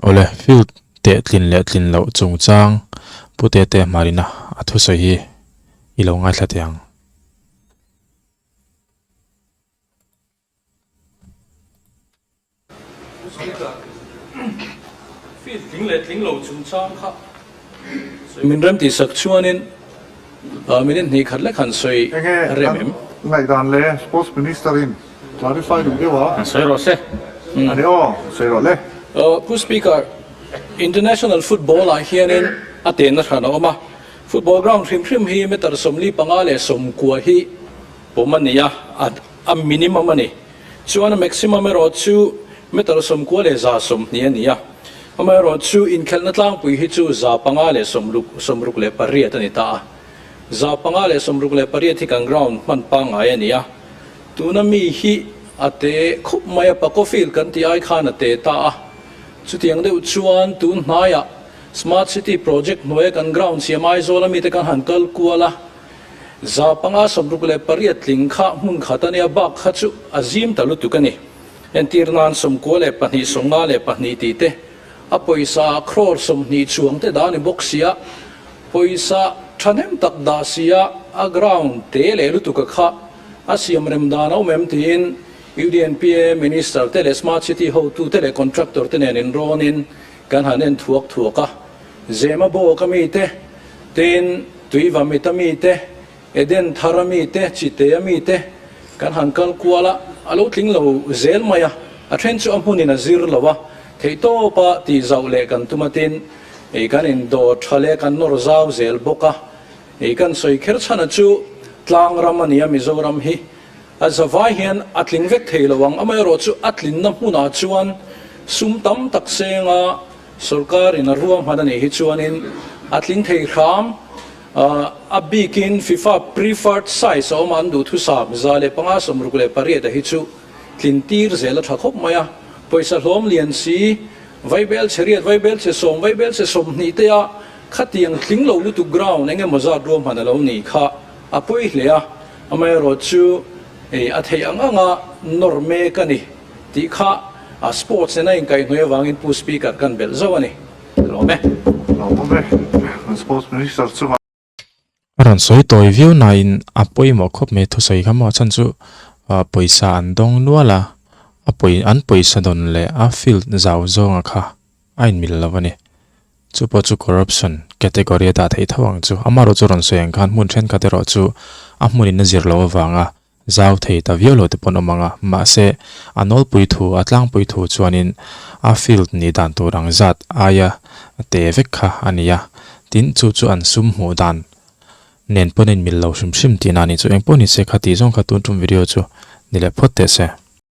Awle, field teh tlin leh tlin loh chungchang Pu Tete Hmarina a thusawi hi i lo ngaithla teh ang. Pu Speaker, field tling leh tling lo chungchang kha sawi min rem tih sak chuanin minute hnih khat lek han sawi rem em? Enge ngaihdan le Sports Minister in clarify duh deuh a. Han sawi rawh se. Ani aw, sawi rawh le. Pu Speaker, International Football ah hianin a tehna hran a awm a, Football ground hrim hrim hi meter 45 leh 90 hi pawm a ni a, a minimum a ni. Chuan a maximum erawh chu meter 91 leh 120 a ni a, amaherawhchu inkhelhna tlangpui hi chu 568 a ni ta a. 568 hi kan ground hman pangngai a ni a, tuna mi hi a te khup mai a, Paco Field kan tih ai khan a te ta a. Chutiang deuh chuan tun hnaiah Smart City project hnuaia kan ground siam Aizawl a mite kan han kal kual a, 568 tling kha hmun khat a nia, bak kha chu a zim ta lutuk a ni. Entir nan 92, 52 tih te, a pawisa crore 20 chuang te dah a ni bawk sia, pawisa thahnem tak dah sia a ground te leh lutuk a kha a siam rem dan a awm em tiin UDNPA Minister te leh Smart City hotu te leh contractor te nen inrawnin kan han en thuak thuak a. Zema bawk a mi te, Tin, Tuivamit a mi te, Eden thar a mi te, Chite a mi te kan han kal kual a, a lo tling lo zel mai a, a then chu a hmunin a zir lo a, theihtawpa tih zauh leh kan tum a, tin, ei kan indawr tha leh kan nawr zau zel bawk a, ei kan sawi kher chhan a chu tlang ram a nia Mizoram hi a zavai hian a tling vek thei lo ang, amaherawhchu a tlinna hmunah chuan sum tam tak senga Sorkar in a ruahman a nih hi chuanin a tling thei hram. A bikin FIFA preferred size a awm a, an duhthusam 568 a hi chu tlin tir zel a tha khawp mai a. Pawisa hlawm lian si, vaibel chhe riat, vaibel chhe sawm, vaibel chhe 20 te a khatiang tling lo lutuk ground eng emaw zat ruahman a lo nih kha a pawi hle a. Amaherawhchu a theih ang anga nawr mek a ni. Tih kha a sports nena inkaihhnawih avangin Pu Speaker kan belh zauh a ni. Ka lawm e. Lawm e. Kan Sports Minister chungah. A rawn sawi tawi viau nain a pawimawh khawp mai thusawi kha maw chhan chu pawisa an dawng nual a, a pawi an pawisa dawn leh a field zau zawnga kha a inmil lo a ni. Chu pawh chu corruption category a dah theih tho ang chu. Amaherawhchu rawn sawi ang khan hmun thenkhat erawh chu a hmunin a zir loh avanga Zau thei ta viau lo te pawn awm ang a, mahse a nawlpui thu, a tlangpui thu chuanin a field nih dan tur ang zat aia te vek kha a ni a, tin chu chu an sum hmuh dan nen pawn a inmil lo hrim hrim tihna a ni chu. Engpawh ni se kha tih zawng kha tun tum video chu ni leh phawt teh se.